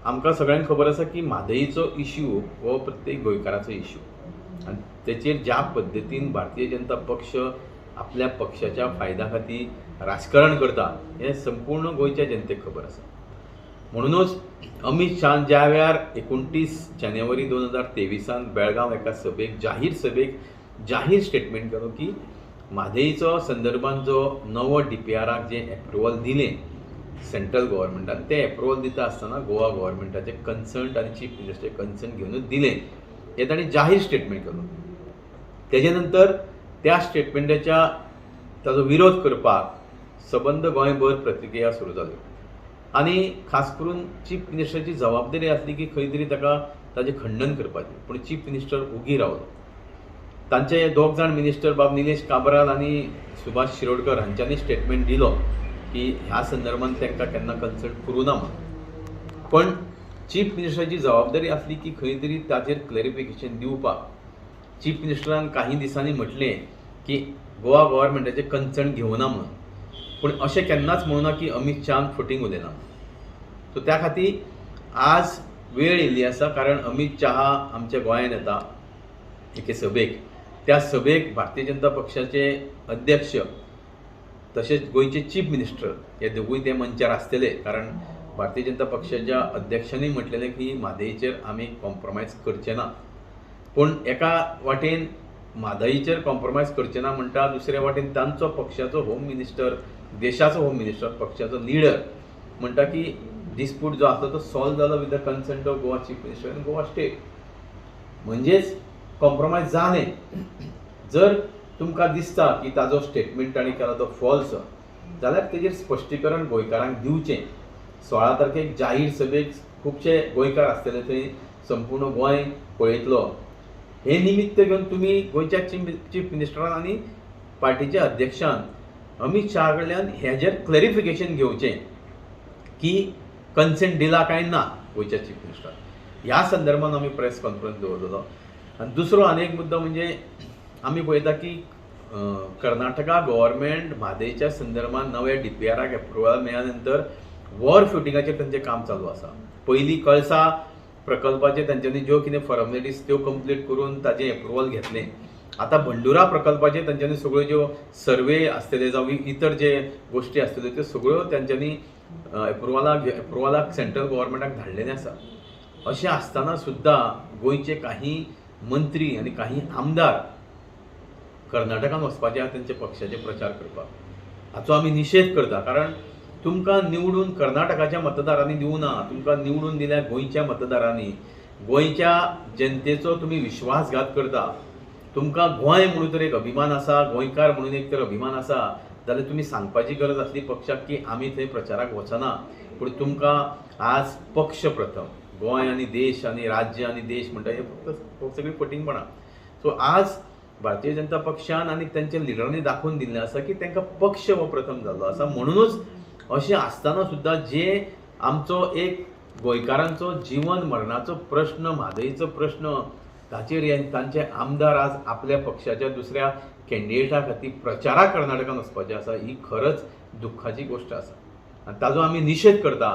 आमकां सगळ्यांक खबर आसा की म्हादईचो इश्यू हो प्रत्येक गोंयकाराचो इश्यू आनी तेचेर ज्या पद्दतीन भारतीय जनता पक्ष आपल्या पक्षाच्या फायद्या खातीर राजकारण करता हें संपूर्ण गोंयच्या जनतेक खबर आसा. म्हणुनूच अमीत शहान ज्या वेळार 29 जानेवारी 2023 बेळगांव एका सभेक, जाहीर सभेक जाहीर स्टेटमेंट केलो की म्हादईचो संदर्भान जो नवो DPRाक जें एप्रुवल दिलें सेंट्रल गव्हर्मेंटान, तें एप्रुवल दिता आसतना गोवा गव्हर्मेंटाचें कन्सर्ट आनी चीफ मिनिस्टरचें कन्सर्ट घेवनूच दिलें हें तांणी जाहीर स्टेटमेंट केलो. तेजे नंतर त्या स्टेटमेंटाच्या ताजो विरोध करपाक सबंद गोंयभर प्रतिक्रिया सुरू जाल्यो आनी खास करून चीफ मिनिस्टराची जबाबदारी आसली की खंय तरी ताका ताजें खंडन करपाचें, पूण चीफ मिनिस्टर ओगी रावलो. तांचे दोग जाण मिनिस्टर बाब निलेश काब्राल आनी सुभाष शिरोडकर हांच्यांनी स्टेटमेंट दिलो की ह्या संदर्भान तांकां केन्ना कन्सल्ट करूं ना म्हणून. पण चीफ मिनिस्टराची जबाबदारी आसली की खंय तरी ताचेर क्लॅरिफिकेशन दिवपाक. चीफ मिनिस्टरान काही दिसांनी म्हटलें की गोवा गव्हर्मेंटाचें कन्सर्न घेवना म्हणून, पूण अशें केन्नाच म्हणूना की अमीत शहान फटींग उलयना. सो त्या खातीर आज वेळ येयल्ली आसा, कारण अमीत शहा आमच्या गोंयांत येता एके सभेक, त्या सभेक भारतीय जनता पक्षाचे अध्यक्ष तशेंच गोंयचे चीफ मिनिस्टर हे दोगूय ते मंचार आसतले, कारण भारतीय जनता पक्षाच्या अध्यक्षांनी म्हटलेलें की म्हादईचेर आमी कॉम्प्रोमायज करचे ना. पूण एका वाटेन म्हादईचेर कॉम्प्रोमायज करचे ना म्हणटा, दुसरे वाटेन तांचो पक्षाचो होम मिनिस्टर, देशाचो होम मिनिस्टर, पक्षाचो लिडर म्हणटा की डिस्प्यूट जो आसलो तो सॉल्व जालो with the consent of Goa chief minister आनी गोवा स्टेट, म्हणजेच कॉम्प्रोमायज जालें. जर तुमकां दिसता की ताजो स्टेटमेंट ताणें केला तो फॉल्स जाल्यार तेजेर स्पश्टीकरण गोंयकारांक दिवचें. 16 तारखेक जाहीर सभेक खुबशे गोंयकार आसतले, थंय संपूर्ण गोंय पळयतलो. हे निमित्त घेवन तुमी गोंयच्या चीफ मिनिस्टरान आनी पार्टीच्या अध्यक्षान अमीत शहा कडल्यान हेजेर क्लॅरिफिकेशन घेवचें की कन्सेंट दिला काय ना गोंयच्या चीफ मिनिस्टरान. ह्या संदर्भान आमी प्रेस कॉन्फरन्स दवरलेलो. आनी दुसरो आनी एक मुद्दो म्हणजे आमी पळयता की कर्नाटका गव्हर्मेंट म्हादईच्या संदर्भान नव्या DPRाक एप्रुवल मेळ्ळ्या नंतर वॉर फिटिंगाचेर तांचें काम चालू आसा. पयलीं कळसा प्रकल्पाचे तांच्यांनी ज्यो कितें फॉर्मेलिटीज त्यो कंप्लीट करून ताजें एप्रुवल घेतलें. आतां भंडुरा प्रकल्पाचे तांच्यांनी सगळ्यो ज्यो सर्वे आसतले जावं इतर जे गोश्टी आसतल्यो त्यो सगळ्यो तांच्यांनी एप्रुवलाक सेंट्रल गव्हर्मेंटाक धाडलेलें आसा. अशें आसतना सुद्दां गोंयचे काही मंत्री आनी काही आमदार कर्नाटकान वचपाचे आहा तेंच्या पक्षाचे प्रचार करपाक, हाचो आमी निशेध करता. कारण तुमकां निवडून कर्नाटकाच्या मतदारांनी दिवना, तुमकां निवडून दिल्या गोंयच्या मतदारांनी. गोंयच्या जनतेचो तुमी विश्वासघात करता. तुमकां गोंय म्हणून तर एक अभिमान आसा, गोंयकार म्हणून एक तर अभिमान आसा, जाल्यार तुमी सांगपाची गरज आसली पक्षाक की आमी थंय प्रचाराक वचना. पूण तुमकां आज पक्ष प्रथम, गोंय आनी देश आनी राज्य आनी देश म्हणटा हे फक्त सगळीं फटींगपणां. सो आज भारतीय जनता पक्षान आनी तांच्या लिडरांनी दाखोवन दिल्लें आसा की तांकां पक्ष हो प्रथम जाल्लो आसा. म्हणुनूच अशें आसतना सुद्दां जे आमचो एक गोंयकारांचो जिवन मरणाचो प्रश्न, म्हादईचो प्रश्न, ताचेर तांचे आमदार आज आपल्या पक्षाच्या दुसऱ्या कॅन्डिडेटा खातीर प्रचाराक कर्नाटकान वचपाचें आसा, ही खरंच दुख्खाची गोश्ट आसा आनी ताजो आमी निशेध करता.